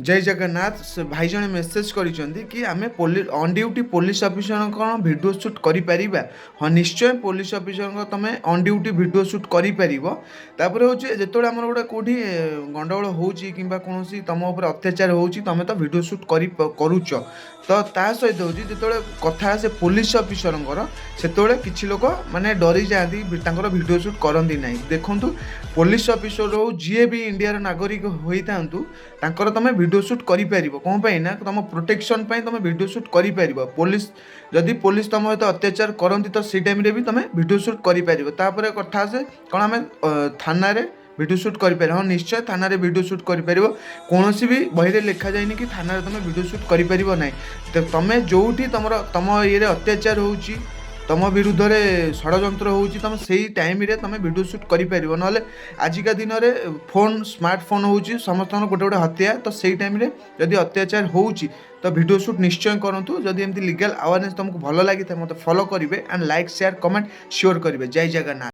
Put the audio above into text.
ଜୟ ଜଗନ୍ନାଥ। ସେ ଭାଇ ଜଣେ ମେସେଜ୍ କରିଛନ୍ତି କି ଆମେ ଅନ୍ ଡ୍ୟୁଟି ପୋଲିସ ଅଫିସରଙ୍କ କ'ଣ ଭିଡ଼ିଓ ସୁଟ୍ କରିପାରିବା? ହଁ, ନିଶ୍ଚୟ ପୋଲିସ ଅଫିସରଙ୍କ ତୁମେ ଅନ୍ ଡ୍ୟୁଟି ଭିଡ଼ିଓ ସୁଟ୍ କରିପାରିବ। ତାପରେ ହେଉଛି, ଯେତେବେଳେ ଆମର ଗୋଟେ କେଉଁଠି ଗଣ୍ଡଗୋଳ ହେଉଛି କିମ୍ବା କୌଣସି ତୁମ ଉପରେ ଅତ୍ୟାଚାର ହେଉଛି, ତୁମେ ତ ଭିଡ଼ିଓ ସୁଟ୍ କରି କରୁଛ। ତ ତା ସହିତ ହେଉଛି, ଯେତେବେଳେ କଥା ଆସେ ପୋଲିସ ଅଫିସରଙ୍କର, ସେତେବେଳେ କିଛି ଲୋକ ମାନେ ଡରିଯାଆନ୍ତି, ତାଙ୍କର ଭିଡ଼ିଓ ସୁଟ୍ କରନ୍ତି ନାହିଁ। ଦେଖନ୍ତୁ, ପୋଲିସ ଅଫିସର ହଉ, ଯିଏ ବି ଇଣ୍ଡିଆର ନାଗରିକ ହୋଇଥାନ୍ତୁ, ତାଙ୍କର ତୁମେ ଭିଡ଼ିଓ ସୁଟ୍ କରିପାରିବ। କ'ଣ ପାଇଁ ନା ତୁମ ପ୍ରୋଟେକ୍ସନ୍ ପାଇଁ ତୁମେ ଭିଡ଼ିଓ ସୁଟ୍ କରିପାରିବ। ପୋଲିସ ଯଦି ପୋଲିସ ତୁମ ସହିତ ଅତ୍ୟାଚାର କରନ୍ତି, ତ ସେଇ ଟାଇମ୍ରେ ବି ତୁମେ ଭିଡ଼ିଓ ସୁଟ୍ କରିପାରିବ। ତାପରେ କଥା ଆସେ, କ'ଣ ଆମେ ଥାନାରେ ଭିଡ଼ିଓ ସୁଟ୍ କରିପାରିବ? ହଁ, ନିଶ୍ଚୟ ଥାନାରେ ଭିଡ଼ିଓ ସୁଟ୍ କରିପାରିବ। କୌଣସି ବି ବହିରେ ଲେଖାଯାଇନି କି ଥାନାରେ ତୁମେ ଭିଡ଼ିଓ ସୁଟ୍ କରିପାରିବ ନାହିଁ। ତ ତୁମେ ଯେଉଁଠି ତୁମର ତୁମ ଇଏରେ ଅତ୍ୟାଚାର ହେଉଛି, ତୁମ ବିରୁଦ୍ଧରେ ଷଡ଼ଯନ୍ତ୍ର ହେଉଛି, ତୁମେ ସେଇ ଟାଇମ୍ରେ ତୁମେ ଭିଡ଼ିଓ ସୁଟ୍ କରିପାରିବ। ନହେଲେ ଆଜିକା ଦିନରେ ଫୋନ୍, ସ୍ମାର୍ଟଫୋନ୍ ହେଉଛି ସମସ୍ତଙ୍କର ଗୋଟେ ଗୋଟେ ହତିଆର। ତ ସେଇ ଟାଇମ୍ରେ ଯଦି ଅତ୍ୟାଚାର ହେଉଛି, ତ ଭିଡ଼ିଓ ସୁଟ୍ ନିଶ୍ଚୟ କରନ୍ତୁ। ଯଦି ଏମିତି ଲିଗାଲ୍ ଆୱାରନେସ୍ ତୁମକୁ ଭଲ ଲାଗିଥାଏ, ମୋତେ ଫଲୋ କରିବେ and like, share, comment sure କରିବେ। ଜୟ ଜଗନ୍ନାଥ।